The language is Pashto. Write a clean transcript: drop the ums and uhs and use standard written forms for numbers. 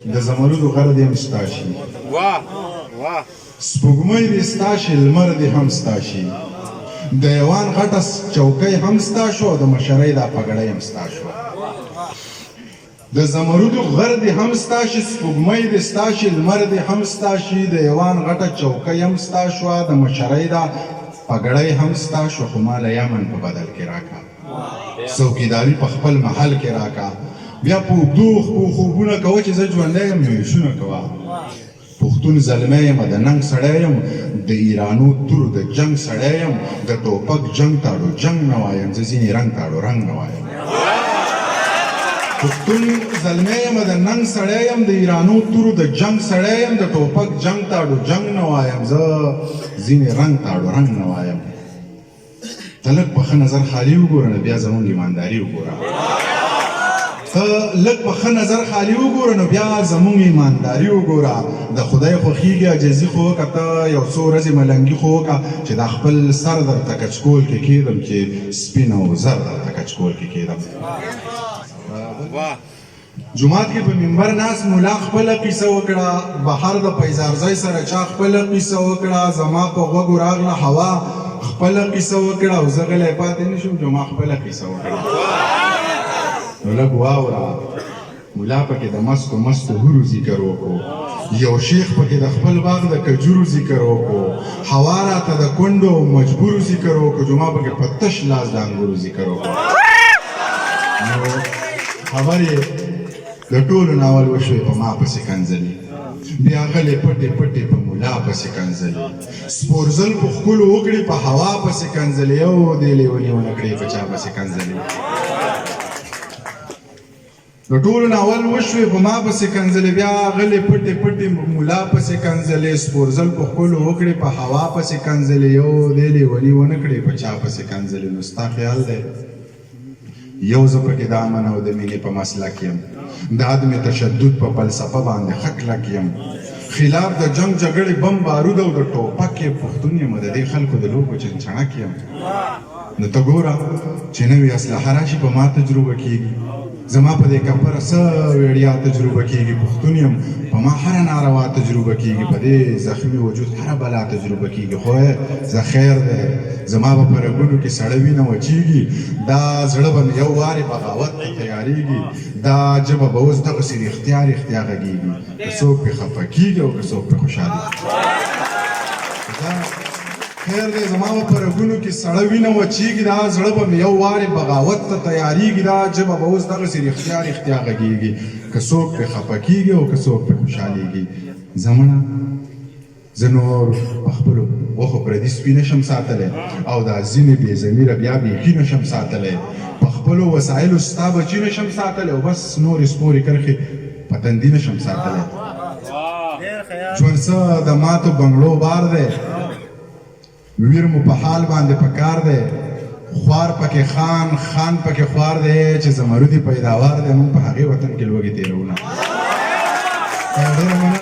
د زمرودو غر دې هم ستا شي. واه واه. سپوږمۍ دې ستا شي، لمر دې هم ستا شي، د ایوان غټه چوکۍ هم ستا شو او د مشرۍ دا پګړۍ هم ستا شو. د زمرودو غر دې هم ستا شي، سپوږمۍ دې ستا شي، لمر دې هم ستا شي، د ایوان غټه چوکۍ هم ستا شوه، د مشرۍ دا پګړۍ هم ستا شوه، خو ما له یمن په بدل کې راکړه. څوکیداري په خپل محل کې راکا. بیا په اوږدو خپو خوبونه کوه چې زه ژوندی یم، نو عیشونه کوه. پښتون زلمی یم، د ننګ سړی یم، د ایرانو تورو د جنګ سړی یم، د ټوپک جنګ تاړو جنګ نه وایم، زه ځینې رنګ تاړو رنګ نه وایم. پښتون زلمی یم، د ننګ سړی یم، د ایرانو تورو د جنګ سړی یم، د ټوپک جنګ تاړو جنګ نه وایم، زه ځینې رنګ تاړو رنګ نه وایم. ته لږ په ښه نظر خالي وګوره نو بیا زمونږ ایمانداري وګوره. ته لږ په ښه نظر خالي وګوره نو بیا زمونږ ایمانداري وګوره. د خدای خوښیږي عاجزي خو وکړه، ته یو څو ورځې ملنګي خو وکړه چې دا خپل سر درته کچکول کې کېدم، چې سپین او زر درته کچکول کې کېدم. واه. جومات کې په منبر ناست ملا خپله قصه وکړه، بهر د پیزارځای سره چا خپله قصه وکړه، زما په غوږو راغله هوا خپله قصه وکړه او زه غلی پاتې نه شوم، جمعه خپله قصه وکړه. نو لږ واوره، ملا پکې د مستو مستو حورو ذکر وکړو، یو شیخ پکې د خپل باغ د کجورو ذکر وکړو، هوا راته د کونډو او مجبورو ذکر وکړو، جمعه پکې په تش لاس د انګورو ذکر وکړو. نو خبرې د ټولو ناول وشوې، په ما پسې کنځلې، بیا غلې پټې پټې په ملا پسې کنځلې، سپورځل په ښکلو وکړي، په هوا پسې کنځلې، یو دې لیوني ونه کړې په چا پسې کنځلې. د ټولو ناول وشوې، په ما پسې کنځلې، بیا غلې پټې پټې ملا پسې کنځلې، سپورځل په ښکلو وکړي، په هوا پسې کنځلې، یو دې لیوني ونه کړې په چا پسې کنځلې. نو ستا خیال دی یو زه پکې د امن او د مینې په مسلک یم، د عدم تشدد په فلسفه باندې ښه کلک یم، خلاف د جنګ جګړې بم بارود او د ټوپک یم، پښتون یم د دې خلکو د لوبو چنچڼک یم. نو ته ګوره چې نوې اسلحه راشي په ما تجربه کېږي، زما په دې کپره څه ویړیا تجربه کېږي، پښتون یم په ما هره ناروا تجربه کېږي، په دې زخمي وجود هره بلا تجربه کېږي، خو زه خیر دی زما به په رګونو کې سړه وینه وچېږي، دا زړه به مې یو وارې بغاوت ته تیارېږي، دا ژبه به اوس دغسې رښتیا رښتیا غږېږي، که څوک پرې خفه کېږي او که څوک پرې خوشحالېږي. دا خیر دی زما به په رګونو کې سړه وینه وچېږي، دا زړه به مې یو وارې بغاوت ته تیارېږي، دا ژبه به اوس دغسې رښتیا رښتیا غږېږي، که څوک پرې خفه کېږي او که څوک پرې خوشحالېږي. زمړه زه نور په خپلو غوښو پردي سپي نه شم ساتلی او دا ځینې بې ضمیره بیا بیخي نه شم ساتلی، په خپلو وسایلو ستا بچي نه شم ساتلی او بس نورې سپورې کرښې په تندي نه شم ساتلی. ژوند څه د ماتو بنګړو بار دی، ویر مو په حال باندې پکار دی، خوار پکې خان، خان پکې خوار دی، چې زمردي پیداوار دی، موږ په هغې وطن کې لوږې تېرونه. ډېره مننه.